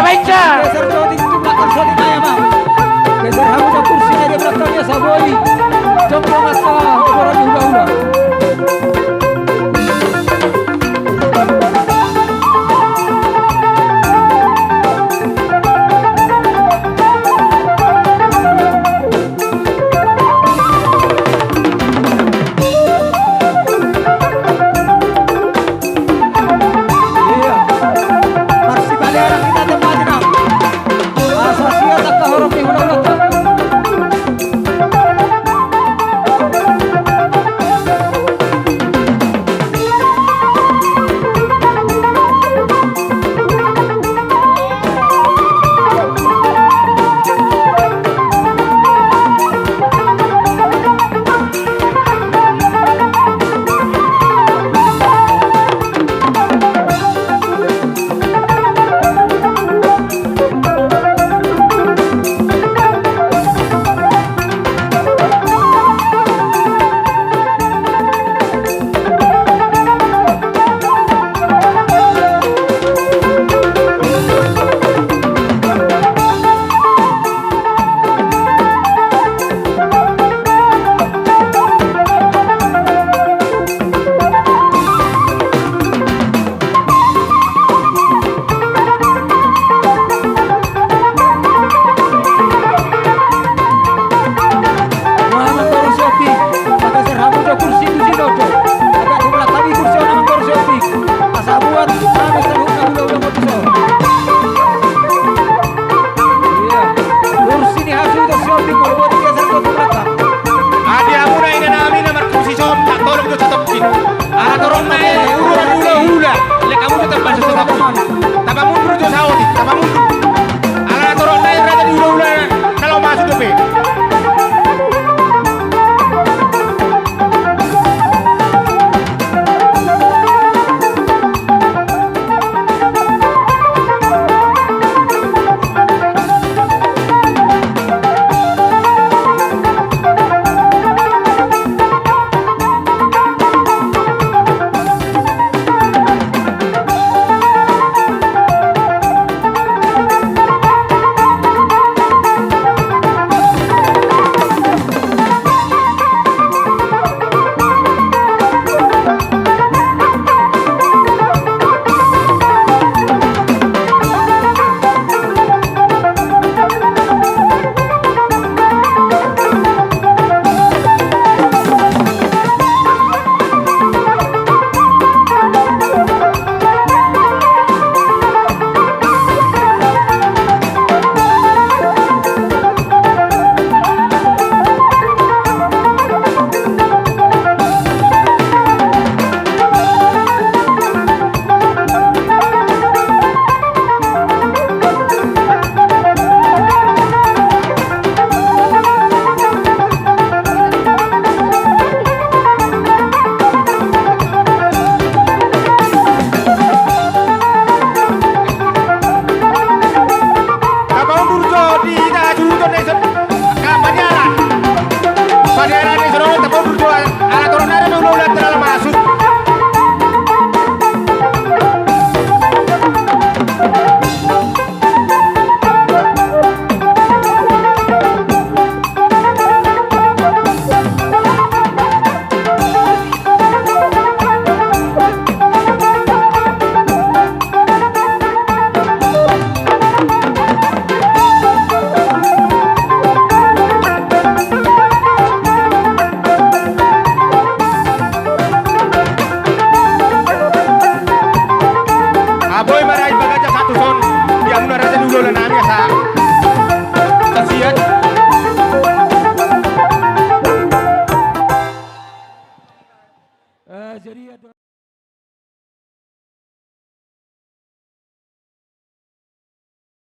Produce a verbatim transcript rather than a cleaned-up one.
Aicha. Geser jo di ujung belakang, so di tengah, Bang. Geser hamu jo kursi na di belakang, ya, saboi. Jongjong angka obor ni hulahula. Iya. Marsipalean hita tempati, Nang. Asa siat angka horong ni hulahulanta. Kursi ni hasuhuton si Otik, molo boti geser tu belakang. Adi hamu na inanami na markursi son, tak tolong jo satokin. Ala torang na e, urusan hulahula. Lek hamu jo tapasu satokin. Tapamundur jo si Otik, tapamundur.